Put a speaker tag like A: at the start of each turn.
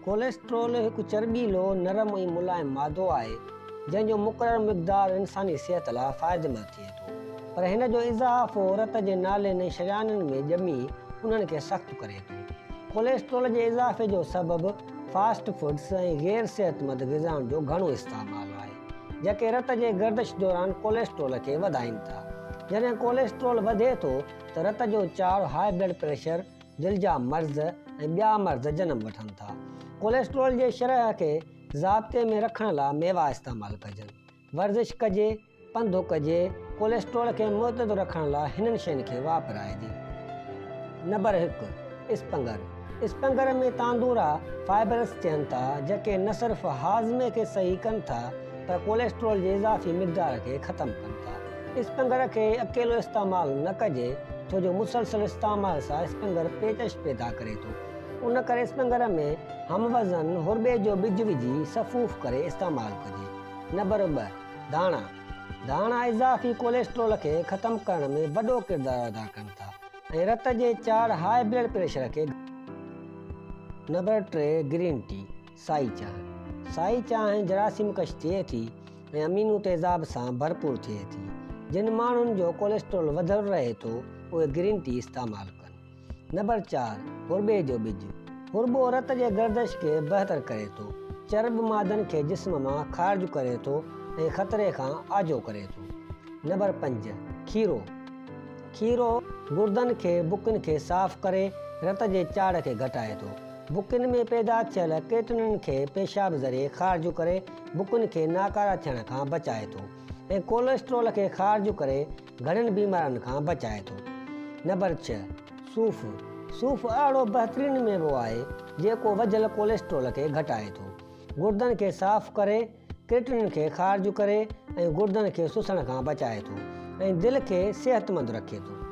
A: Cholesterol هڪ چرٻيلو، نرم ۽ ملائم مادو آهي، جنهن جو مقرر مقدار انساني صحت لاء فائديمند ٿئي ٿو، پر هن جو اضافو رت جي نالين ۽ شريانين ۾ ڄمي انهن کي سخت ڪري ٿو. ڪوليسٽرول جي اضافي جو سبب فاسٽ فوڊس ۽ غير صحتمند غذائن جو گهڻو استعمال آهي، جيڪي رت جي گردش دوران ڪوليسٽرول کي وڌائين ٿا. جڏهن ڪوليسٽرول وڌي ٿو ته رت جو چاڙهه، هاء بلڊ پريشر، دل جا مرض ۽ ٻيا مرض جنم وٺن ٿا. ڪوليسٽرول جي شرح کي ضابطي ۾ رکڻ لاء ميوا استعمال ڪجن، ورزش ڪجي، پنڌ ڪجي، ڪوليسٽرول کي معتدل رکڻ لاء هنن شين کي واپرائجي. نمبر هڪ، اسپنگر، اسپنگر ۾ تاندورا فائبرس ٿين ٿا جيڪي نه صرف هاضمي کي صحيح ڪن ٿا پر ڪوليسٽرول جي اضافي مقدار کي ختم ڪن ٿا. اسپنگر کي اڪيلو استعمال نه ڪجي ڇو جو مسلسل استعمال سان اسپنگر پيچش پيدا ڪري ٿو. ان ڪري اسپنگر ۾ هم وزن هرٻي جو ٻج وجهي سفوف ڪري استعمال ڪجي. نمبر 2، ڌاڻا، ڌاڻا اضافي ڪوليسٽرول کي ختم ڪرڻ ۾ وڏو ڪردار ادا ڪن ٿا ۽ رت جي چاڙهه هاء بلڊ پريشر کي. نمبر 3، گرين ٽي، سائي چانهه، سائي چانهه جراثيم ڪش ٿئي ٿي ۽ امينو تيزاب سان ڀرپور ٿئي ٿي. جن ماڻهن جو ڪوليسٽرول وڌل رهي ٿو اهي گرين ٽي استعمال ڪن. نمبر 4، هرٻي جو ٻج، هرٻو رت جي گردش کي بهتر ڪري ٿو، چرٻ مادن کي جسم مان خارج ڪري ٿو ۽ خطري کان آجو ڪري ٿو. نمبر 5، کيرو، کيرو گردن کي بڪين کي صاف ڪري رت جي چاڙهه کي گهٽائي ٿو. بڪين ۾ پيدا ٿيل ڪيٽنن کي پيشاب ذريعي خارج ڪري بڪين کي ناڪاره ٿيڻ کان بچائي ٿو ۽ ڪوليسٽرول کي خارج ڪري گهڻين بيمارين کان بچائي ٿو. نمبر 6، صوف، صوف اهڙو بهترين ميوو آهي جيڪو وڌيل ڪوليسٽرول کي گهٽائي ٿو. گردن کي صاف ڪري ڪريٽنن کي خارج ڪري ۽ گردن کي سسڻ کان بچائي ٿو ۽ دل کي صحتمند رکي ٿو.